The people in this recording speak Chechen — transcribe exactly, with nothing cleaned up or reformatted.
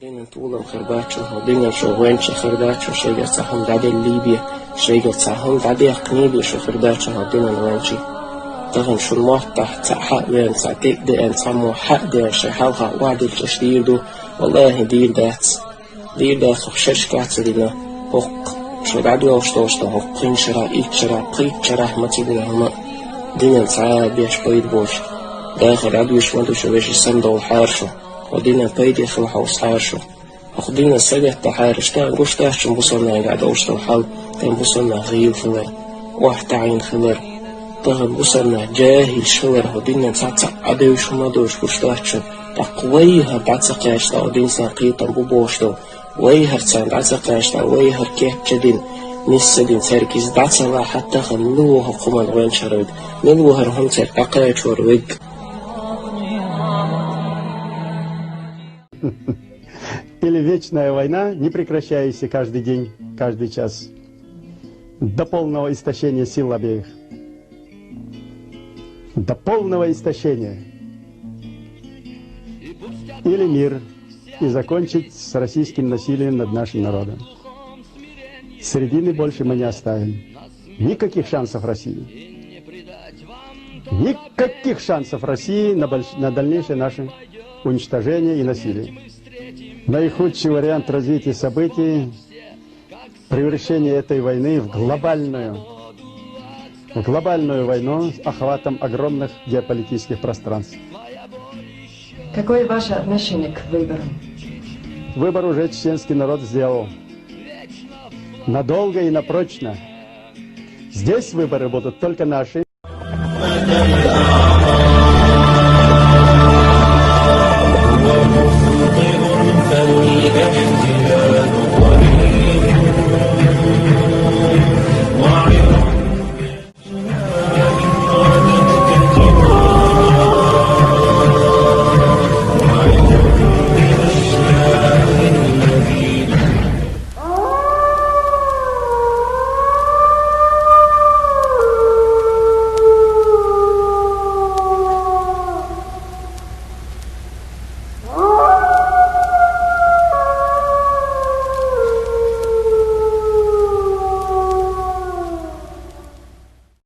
Динан толам хир бац шун, хӀокху динан шо вайначу хир дац шун, шайгара цхьа хӀума дӀаделлий бен, шайгара цхьа хӀума дӀадаьккхиний бен шун хир дац шун хӀокху динан вайначу. Тахана шун маттахь цхьаъ хьа а веана, цхьа тӀе а деана, цхьаммо хьа а деана, шайн хьалха охьадиллича аша дийр ду, валлахӀи, дийр дац. Дийр дац, хӀокху шерашкахь а ца дина, хӀокху шо дӀадоьлхуш долуш долу хӀокху кхин шарахь, итт шарахь, пхийтта шарахь ма ца дина хӀума а, динан цхьа а беш пайда болуш. Дахар дӀадоьшуш ма ду шун, вешан санна довлахьара шу. Хьо динан пайде хила хьовсахьара шу. ХӀокху динан совет дахьара шу, тахана гуш дац шун бусалба нахана долуш долу хьал, тахана бусалба нах гӀийла хилар, охьатаьӀийна хилар, тахана бусалба нах жаьхӀилаш хилар, хӀокху динан цхьа цхьаъ а девзаш хӀума а долуш гуш дац шун. ТӀаккха вай хӀара дӀа ца кхаьчча, хӀокху динан цхьа кхетам бу бохуш долу, вай хӀара царна дӀа ца кхаьчча, вай хӀара кечдина, нисса дина цаьрга иза дӀа ца лахь, хӀаьта тахана мила ву хӀокху хӀуманна вайначу хир верг? Мила ву хӀара хӀума цаьрга дӀакхачор верг? Или вечная война, не прекращающаяся каждый день, каждый час, до полного истощения сил обеих. До полного истощения. Или мир, и закончить с российским насилием над нашим народом. Середины больше мы не оставим. Никаких шансов России. Никаких шансов России на, больш- на дальнейшее наше уничтожение и насилие. Наихудший вариант развития событий — превращение этой войны в глобальную, в глобальную войну с охватом огромных геополитических пространств. Какое ваше отношение к выборам? Выбор уже чеченский народ сделал. Надолго и напрочно. Здесь выборы будут только наши.